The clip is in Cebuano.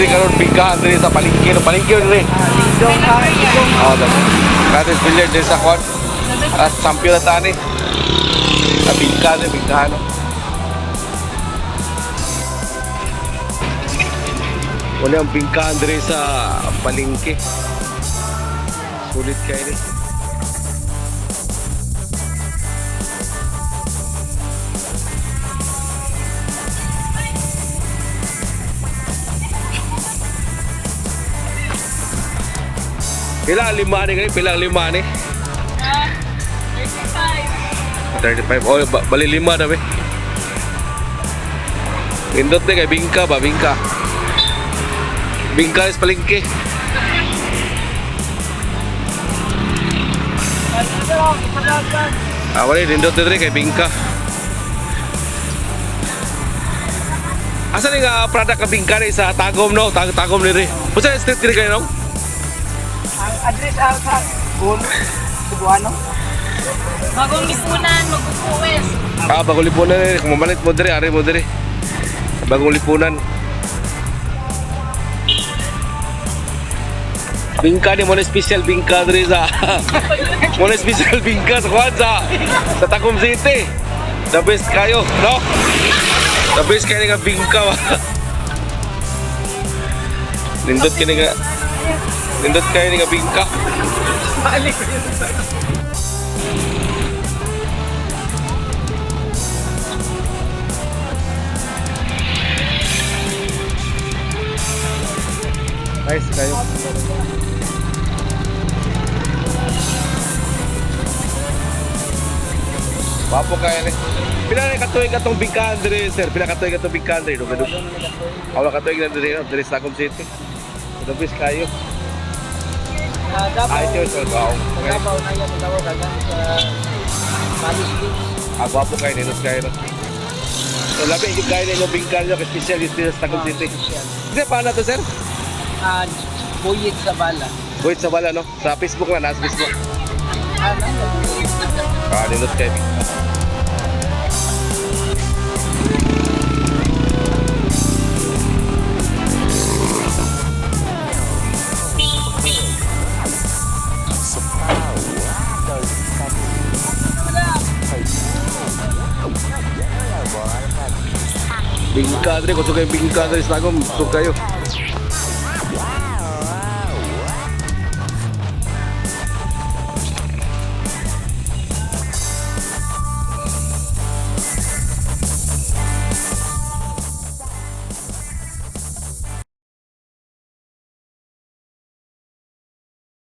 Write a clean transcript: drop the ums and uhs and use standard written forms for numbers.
Diri karon bingkahan diri sa palengke, no, palengke diri. Dong ha, dong. Oh, the gratis billiard diri sa kwan. Ah, champion na tani. Sa bingka diri, bingkahan, no. Wala ang bingkahan diri sa palengke. Sulit kayo ni. Pila ang lima ni gani? Pila ang lima ni? 35. 35. Oh, bali lima na be. Pindot ni kay bingka ba, bingka. Bingka is palengke. Ah, wala nindot diri kay bingka. Asa ni nga product ka bingka ni sa Tagum, no? Tagum diri. Unsa street diri kayo, no? Ang address ang sa Gul, Cebuano. Bagong lipunan, mag-uwes. Ah, bagong lipunan ni. Kung mamalit mo diri, ari mo diri. Bagong lipunan. Bingka ni mo na special bingka diri sa mo na special bingka sa kuwan sa Tagum City. The best kayo, no? The best kayo nga bingka ba. Nindot kini nga Nindot kayo ni nga bingka. Balik ko yun. Nice kayo. Wapo kayo ni. Pila na katuig atong bingkahan diri, sir? Pila katuig atong bingkahan diri? Duga duga. Wala katuig na diri, no? Diri sa Tagum City. The best kayo. Davao. Ay, cheers. Wow. Okay. Davao na yan, Davao dagan sa Malis Beach. Ah, gwapo kayo, ninot kayo, no? So, labi, yung kayo ninyo bingkahan nyo, special is diri sa Tagum City. Hindi, paano to, sir? Ah, Buyit sa Bala. Wait, sa wala, no? Sa Facebook na, nasa Facebook. Ah, nasa Buyit. Ah, nindot kayo. Bingka dre, kusog kayo bingka dre sa Tagum, kusog kayo.